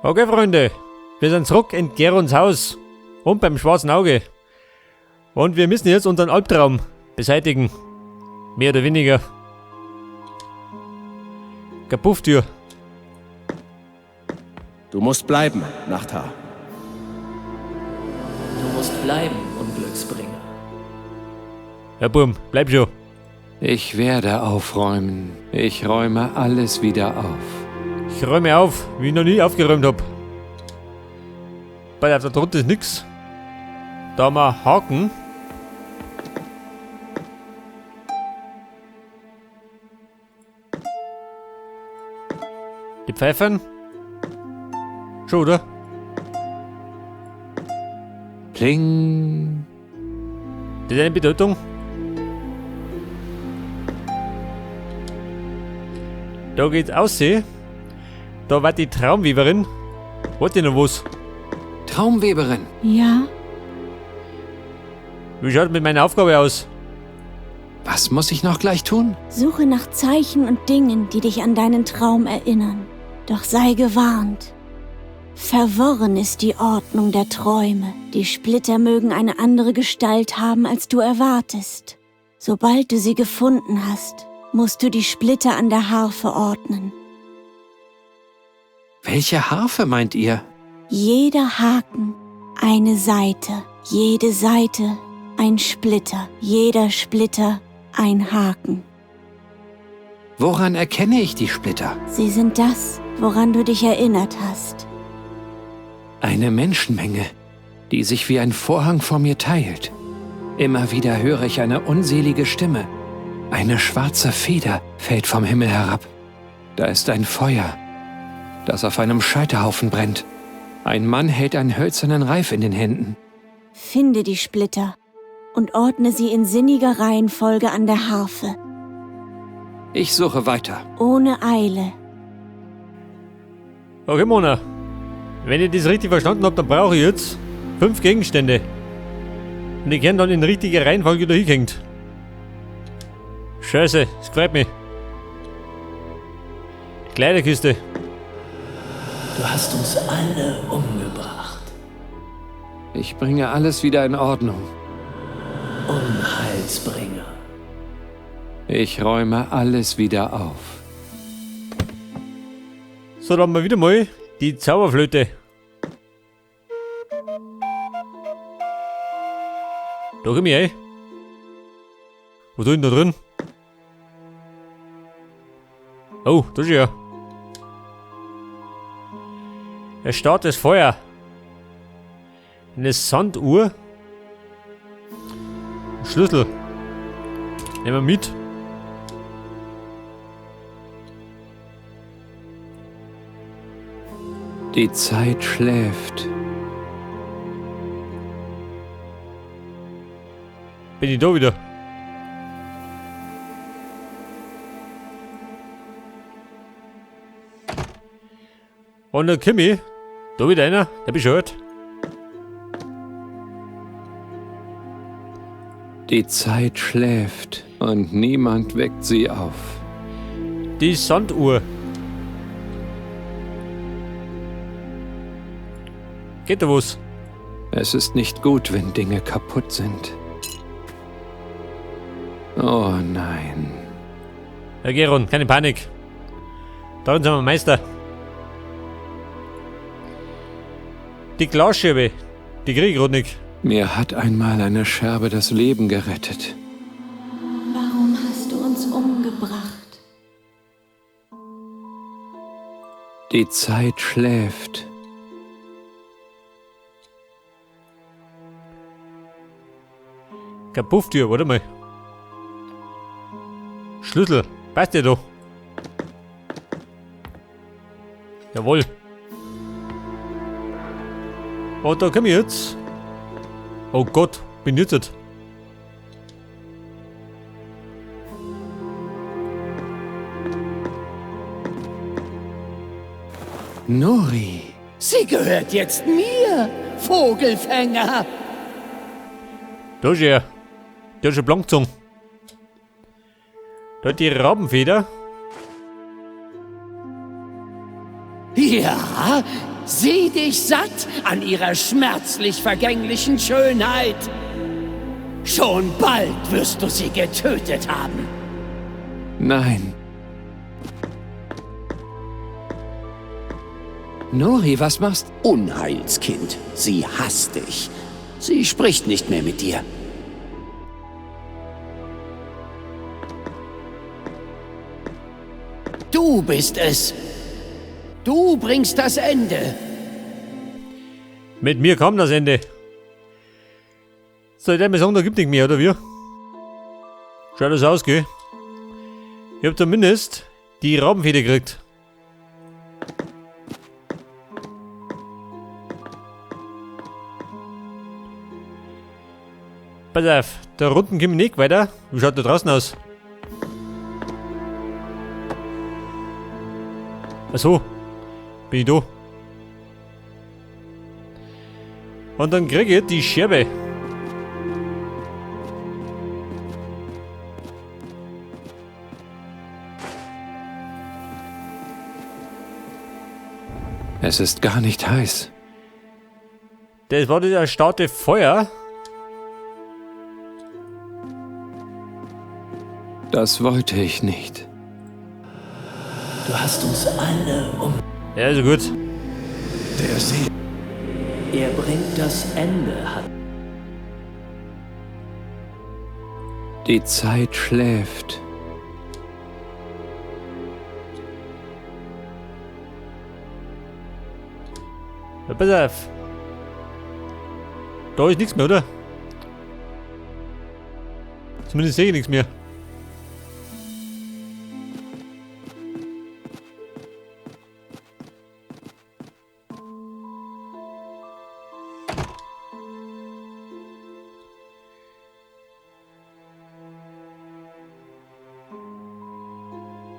Okay, Freunde, wir sind zurück in Gerons Haus und beim schwarzen Auge. Und wir müssen jetzt unseren Albtraum beseitigen. Mehr oder weniger. Kapufftür. Du musst bleiben, Nachthaar. Du musst bleiben, Unglücksbringer. Ja, Bum, bleib schon. Ich werde aufräumen. Ich räume alles wieder auf. Ich räume auf, wie ich noch nie aufgeräumt hab. Bei der drunter ist nix. Da haben wir Haken. Die Pfeifen. Schon, oder? Pling. Das ist eine Bedeutung. Da geht's aussehen. Da war die Traumweberin. Wollt ihr noch was? Traumweberin. Ja? Wie schaut mit meiner Aufgabe aus? Was muss ich noch gleich tun? Suche nach Zeichen und Dingen, die dich an deinen Traum erinnern. Doch sei gewarnt. Verworren ist die Ordnung der Träume. Die Splitter mögen eine andere Gestalt haben, als du erwartest. Sobald du sie gefunden hast, musst du die Splitter an der Harfe ordnen. Welche Harfe meint ihr? Jeder Haken eine Seite, jede Seite ein Splitter, jeder Splitter ein Haken. Woran erkenne ich die Splitter? Sie sind das, woran du dich erinnert hast. Eine Menschenmenge, die sich wie ein Vorhang vor mir teilt. Immer wieder höre ich eine unselige Stimme. Eine schwarze Feder fällt vom Himmel herab. Da ist ein Feuer, das auf einem Scheiterhaufen brennt. Ein Mann hält einen hölzernen Reif in den Händen. Finde die Splitter und ordne sie in sinniger Reihenfolge an der Harfe, Ich suche weiter. ohne Eile. Okay, Mona. Wenn ich das richtig verstanden hab, dann brauche ich jetzt 5 Gegenstände. Und die werden dann in richtiger Reihenfolge da hingehängt. Scheiße, das freut mich. Die Kleiderkiste. Du hast uns alle umgebracht. Ich bringe alles wieder in Ordnung. Unheilsbringer. Ich räume alles wieder auf. So, dann haben wir wieder mal die Zauberflöte. Da komm ich rein. Was ist denn da drin? Oh, da ist ja. Er startet das Feuer. Eine Sanduhr. Ein Schlüssel. Nehmen wir mit. Die Zeit schläft. Bin ich da wieder? Und dann komm ich. Da wieder einer, der bescheuert. Die Zeit schläft und niemand weckt sie auf. Die Sanduhr. Geht da was? Es ist nicht gut, wenn Dinge kaputt sind. Oh nein. Herr Geron, keine Panik. Da sind wir Meister. Die Glasscherbe, die krieg ich grad nicht. Mir hat einmal eine Scherbe das Leben gerettet. Warum hast du uns umgebracht? Die Zeit schläft. Kapufftür, warte mal. Schlüssel, passt ja doch. Jawohl. Und da komm ich jetzt. Oh Gott, bin ich jetzt. Nuri. Sie gehört jetzt mir, Vogelfänger. Da ist er. Der ist schon blank gezogen. Da hat die Rabenfeder. Ja, Sieh dich satt an ihrer schmerzlich vergänglichen Schönheit. Schon bald wirst du sie getötet haben. Nein. Nori, was machst... Unheilskind, sie hasst dich. Sie spricht nicht mehr mit dir. Du bist es. Du bringst das Ende. Mit mir kam das Ende. So, ich werde mir sagen, da gibt nicht mehr, oder wie? Schaut das aus, gell? Ich hab zumindest die Rabenfeder gekriegt. Pass auf, da unten kommen wir nicht weiter. Wie schaut da draußen aus? Achso, bin ich da. Und dann kriege ich die Scherbe. Es ist gar nicht heiß. Das war das erstarrte Feuer. Das wollte ich nicht. Du hast uns alle um. Ja, also gut. Der See. Er bringt das Ende, hat. Die Zeit schläft. Ja, pass auf. Da ist nichts mehr, oder? Zumindest sehe ich nichts mehr.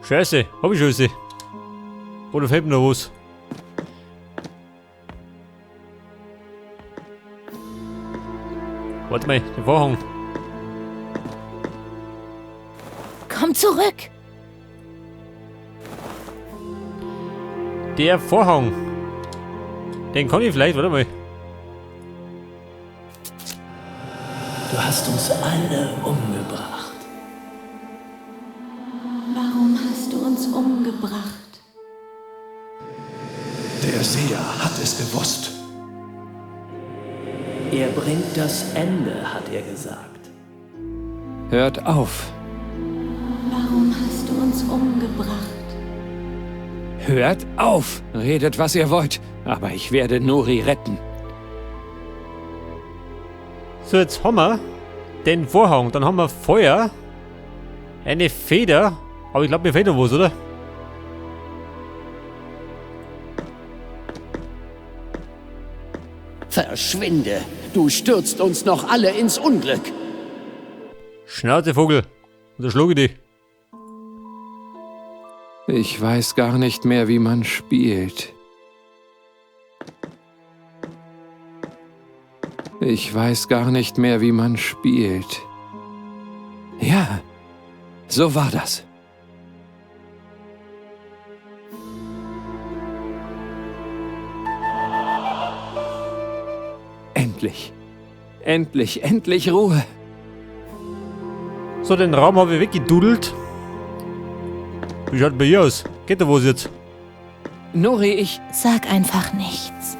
Scheiße, hab ich Scheiße. Oder fehlt mir noch was? Warte mal, der Vorhang. Komm zurück! Der Vorhang. Den kann ich vielleicht, warte mal. Du hast uns alle umgebracht. Warum hast du uns umgebracht? Der Seher hat es gewusst. Er bringt das Ende, hat er gesagt. Hört auf. Warum hast du uns umgebracht? Hört auf! Redet, was ihr wollt, aber ich werde Nori retten. So, jetzt haben wir den Vorhang. Dann haben wir Feuer, eine Feder. Aber ich glaub, mir fehlt noch was, oder? Verschwinde! Du stürzt uns noch alle ins Unglück! Schnauze, Vogel! Und da schlug ich dich. Ich weiß gar nicht mehr, wie man spielt. Ich weiß gar nicht mehr, wie man spielt. Ja, so war das. Endlich. Endlich, endlich Ruhe. So, den Raum habe ich weggedudelt. Wie schaut bei ihr aus? Geht da was jetzt? Nori, ich... Sag einfach nichts.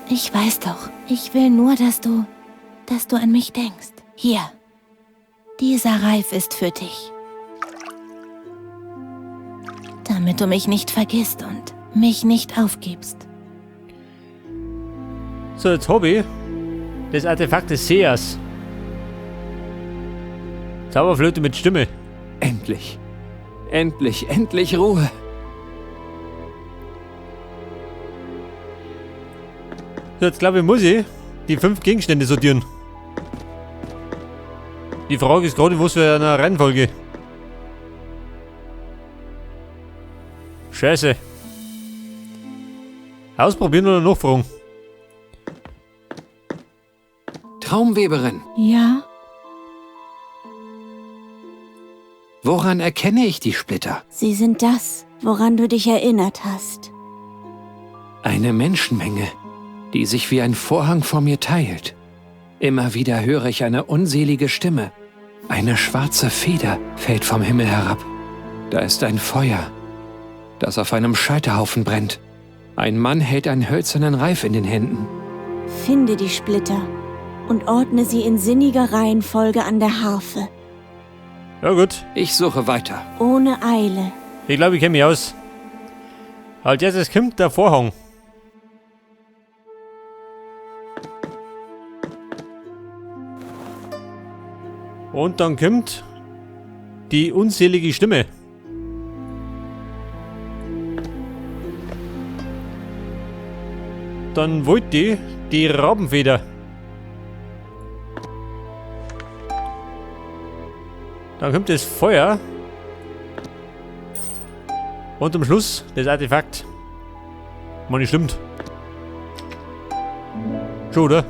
Ich weiß doch, ich will nur, dass du an mich denkst. Hier. Dieser Reif ist für dich. Damit du mich nicht vergisst und mich nicht aufgibst. So, jetzt hab ich das Artefakt des Sehers. Zauberflöte mit Stimme. Endlich. Endlich, endlich Ruhe. So, jetzt glaube ich, muss ich die 5 Gegenstände sortieren. Die Frage ist gerade, was für eine Reihenfolge. Scheiße. Ausprobieren oder nachfragen? Traumweberin. Ja? Woran erkenne ich die Splitter? Sie sind das, woran du dich erinnert hast. Eine Menschenmenge, die sich wie ein Vorhang vor mir teilt. Immer wieder höre ich eine unselige Stimme. Eine schwarze Feder fällt vom Himmel herab. Da ist ein Feuer, das auf einem Scheiterhaufen brennt. Ein Mann hält einen hölzernen Reif in den Händen. Finde die Splitter und ordne sie in sinniger Reihenfolge an der Harfe. Ja gut. Ich suche weiter. Ohne Eile. Ich glaube, ich kenne mich aus. Als erstes kommt der Vorhang. Und dann kommt die unselige Stimme. Dann wollte die die Rabenfeder. Dann kommt das Feuer. Und zum Schluss das Artefakt. Man, nicht stimmt. Schon, oder?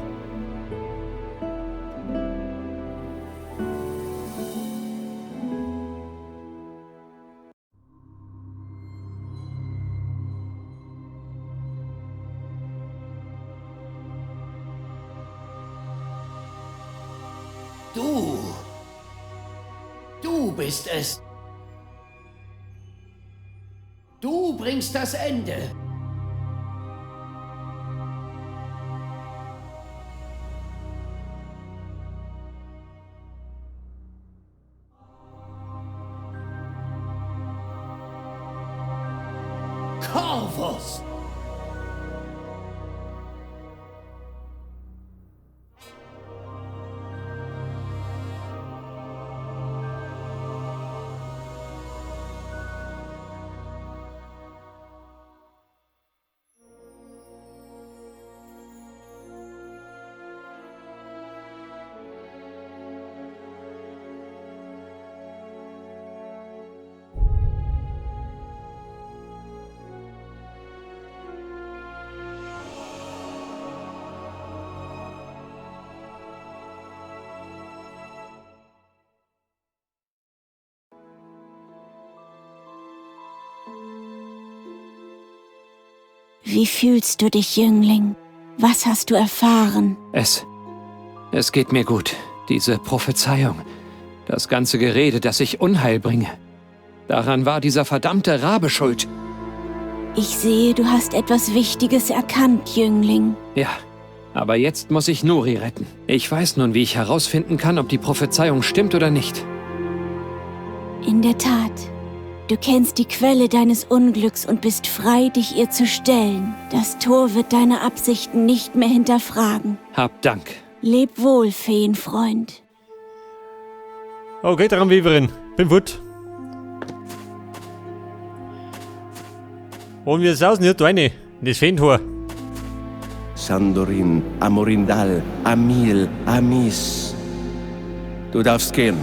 Du. Du bist es. Du bringst das Ende. Corvus! Wie fühlst du dich, Jüngling? Was hast du erfahren? Es geht mir gut. Diese Prophezeiung. Das ganze Gerede, dass ich Unheil bringe. Daran war dieser verdammte Rabe schuld. Ich sehe, du hast etwas Wichtiges erkannt, Jüngling. Ja, aber jetzt muss ich Nuri retten. Ich weiß nun, wie ich herausfinden kann, ob die Prophezeiung stimmt oder nicht. In der Tat. Du kennst die Quelle deines Unglücks und bist frei, dich ihr zu stellen. Das Tor wird deine Absichten nicht mehr hinterfragen. Hab Dank. Leb wohl, Feenfreund. Okay, Traumweberin. Bin fort. Und wir sausen hier da rein, in das Feentor. Sandorin, Amorindal, Amil, Amis. Du darfst gehen,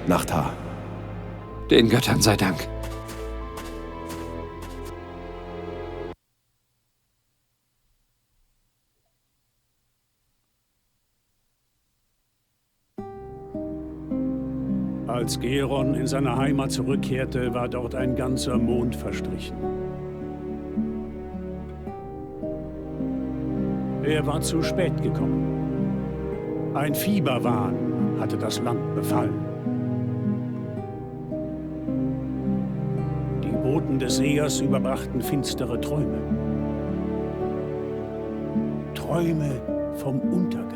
Nachthaar. Den Göttern sei Dank. Als Geron in seine Heimat zurückkehrte, war dort ein ganzer Mond verstrichen. Er war zu spät gekommen. Ein Fieberwahn hatte das Land befallen. Die Boten des Sehers überbrachten finstere Träume. Träume vom Untergang.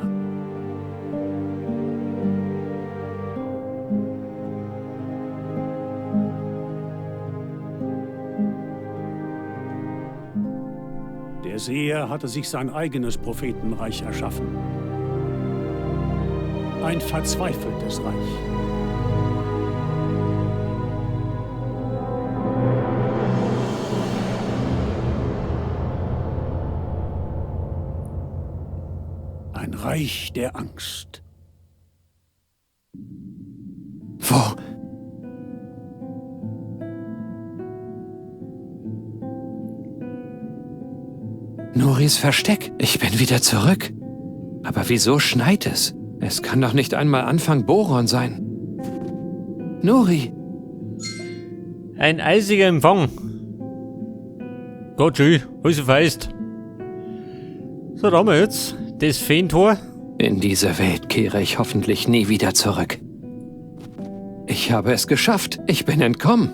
Der Seher hatte sich sein eigenes Prophetenreich erschaffen. Ein verzweifeltes Reich. Ein Reich der Angst. Wo? Nuris Versteck. Ich bin wieder zurück. Aber wieso schneit es? Es kann doch nicht einmal Anfang Boron sein. Nuri! Ein eisiger Empfang. Gott schön, alles feist. So, da haben wir jetzt das Feentor. In diese Welt kehre ich hoffentlich nie wieder zurück. Ich habe es geschafft. Ich bin entkommen.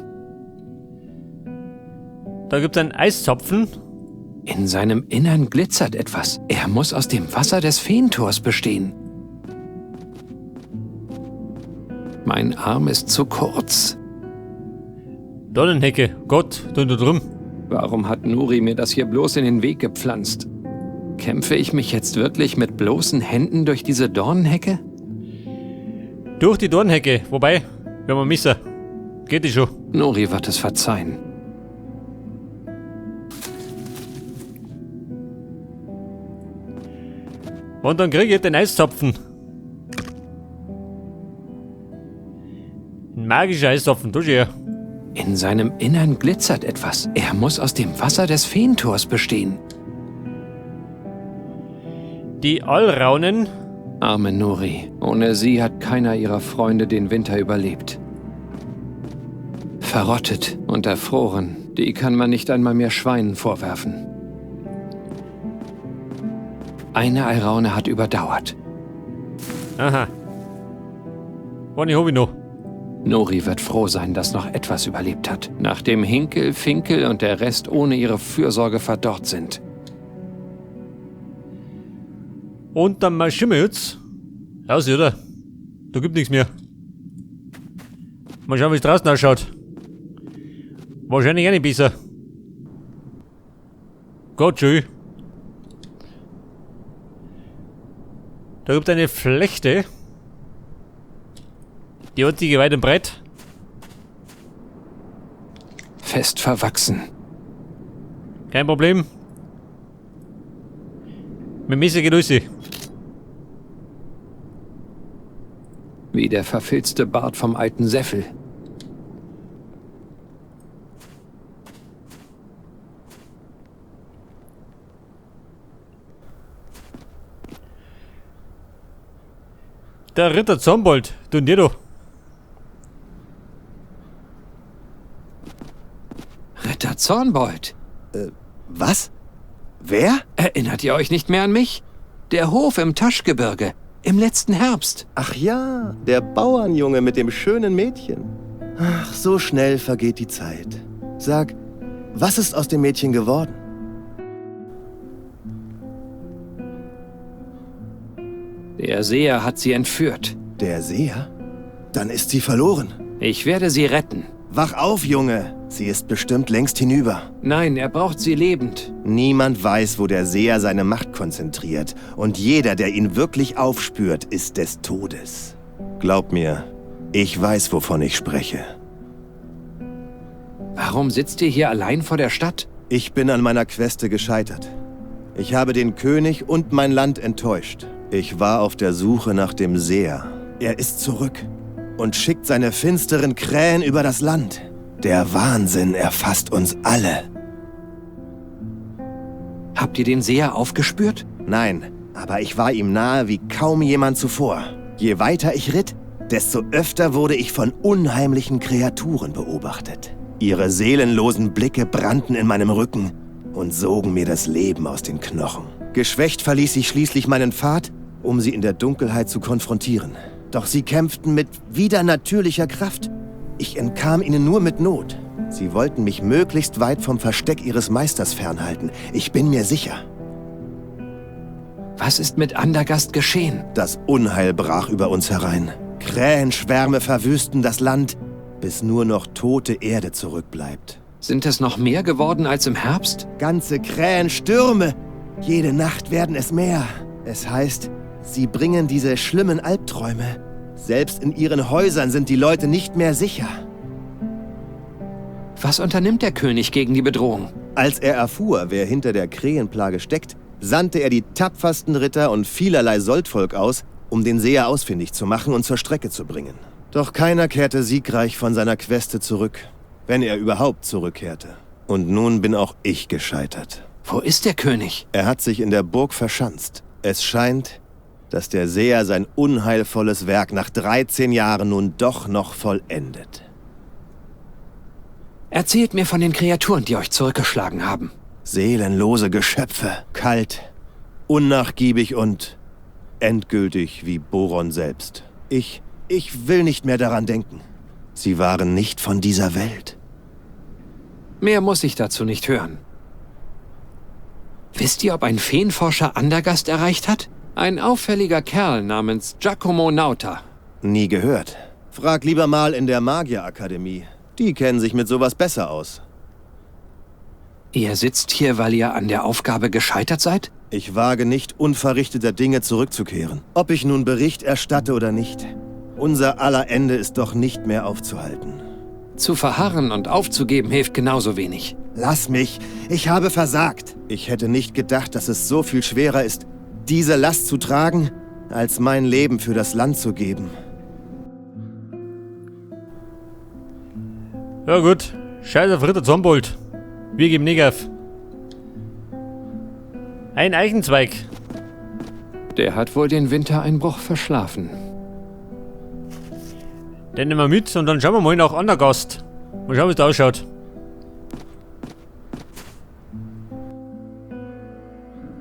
Da gibt es einen Eiszapfen. In seinem Innern glitzert etwas. Er muss aus dem Wasser des Feentors bestehen. Mein Arm ist zu kurz. Dornenhecke. Gott, da drum. Warum hat Nuri mir das hier bloß in den Weg gepflanzt? Kämpfe ich mich jetzt wirklich mit bloßen Händen durch diese Dornenhecke? Durch die Dornhecke. Wobei, wenn wir missen. Geht die schon. Nuri wird es verzeihen. Und dann kriege ich den Eiszapfen. Ein magischer Eiszapfen, du her. In seinem Innern glitzert etwas. Er muss aus dem Wasser des Feentors bestehen. Die Alraunen. Arme Nuri. Ohne sie hat keiner ihrer Freunde den Winter überlebt. Verrottet und erfroren. Die kann man nicht einmal mehr Schweinen vorwerfen. Eine Alraune hat überdauert. Aha. Wann hab ich noch? Nuri wird froh sein, dass noch etwas überlebt hat, nachdem Hinkel, Finkel und der Rest ohne ihre Fürsorge verdorrt sind. Und dann marschieren wir jetzt. Raus, oder? Da gibt nichts mehr. Mal schauen, wie es draußen ausschaut. Wahrscheinlich auch nicht besser. Gott, schön. Da gibt es eine Flechte. Die einzige weit und breit. Fest verwachsen. Kein Problem. Mit Messer geht alles. Wie der verfilzte Bart vom alten Seffel. Der Ritter Zornbold, du und dir doch. Ritter Zornbold. Was? Wer? Erinnert ihr euch nicht mehr an mich? Der Hof im Taschgebirge. Im letzten Herbst. Ach ja, der Bauernjunge mit dem schönen Mädchen. Ach, so schnell vergeht die Zeit. Sag, was ist aus dem Mädchen geworden? Der Seher hat sie entführt. Der Seher? Dann ist sie verloren. Ich werde sie retten. Wach auf, Junge! Sie ist bestimmt längst hinüber. Nein, er braucht sie lebend. Niemand weiß, wo der Seher seine Macht konzentriert. Und jeder, der ihn wirklich aufspürt, ist des Todes. Glaub mir, ich weiß, wovon ich spreche. Warum sitzt ihr hier allein vor der Stadt? Ich bin an meiner Queste gescheitert. Ich habe den König und mein Land enttäuscht. Ich war auf der Suche nach dem Seher. Er ist zurück und schickt seine finsteren Krähen über das Land. Der Wahnsinn erfasst uns alle. Habt ihr den Seher aufgespürt? Nein, aber ich war ihm nahe wie kaum jemand zuvor. Je weiter ich ritt, desto öfter wurde ich von unheimlichen Kreaturen beobachtet. Ihre seelenlosen Blicke brannten in meinem Rücken und sogen mir das Leben aus den Knochen. Geschwächt verließ ich schließlich meinen Pfad, um sie in der Dunkelheit zu konfrontieren. Doch sie kämpften mit widernatürlicher Kraft. Ich entkam ihnen nur mit Not. Sie wollten mich möglichst weit vom Versteck ihres Meisters fernhalten. Ich bin mir sicher. Was ist mit Andergast geschehen? Das Unheil brach über uns herein. Krähenschwärme verwüsten das Land, bis nur noch tote Erde zurückbleibt. Sind es noch mehr geworden als im Herbst? Ganze Krähenstürme! Jede Nacht werden es mehr. Es heißt, sie bringen diese schlimmen Albträume. Selbst in ihren Häusern sind die Leute nicht mehr sicher. Was unternimmt der König gegen die Bedrohung? Als er erfuhr, wer hinter der Krähenplage steckt, sandte er die tapfersten Ritter und vielerlei Soldvolk aus, um den Seher ausfindig zu machen und zur Strecke zu bringen. Doch keiner kehrte siegreich von seiner Queste zurück, wenn er überhaupt zurückkehrte. Und nun bin auch ich gescheitert. Wo ist der König? Er hat sich in der Burg verschanzt. Es scheint, dass der Seher sein unheilvolles Werk nach 13 Jahren nun doch noch vollendet. Erzählt mir von den Kreaturen, die euch zurückgeschlagen haben. Seelenlose Geschöpfe, kalt, Unnachgiebig und endgültig wie Boron selbst. Ich will nicht mehr daran denken. Sie waren nicht von dieser Welt. Mehr muss ich dazu nicht hören. Wisst ihr, ob ein Feenforscher Andergast erreicht hat? Ein auffälliger Kerl namens Giacomo Nauta. Nie gehört. Frag lieber mal in der Magierakademie. Die kennen sich mit sowas besser aus. Ihr sitzt hier, weil ihr an der Aufgabe gescheitert seid? Ich wage nicht, unverrichteter Dinge zurückzukehren. Ob ich nun Bericht erstatte oder nicht, unser aller Ende ist doch nicht mehr aufzuhalten. Zu verharren und aufzugeben hilft genauso wenig. Lass mich! Ich habe versagt! Ich hätte nicht gedacht, dass es so viel schwerer ist, diese Last zu tragen, als mein Leben für das Land zu geben. Ja gut, scheiß auf Ritter Zombold. Wir geben nicht auf. Ein Eichenzweig. Der hat wohl den Wintereinbruch verschlafen. Den nehmen wir mit und dann schauen wir mal nach Andergast. Mal schauen, wie es da ausschaut.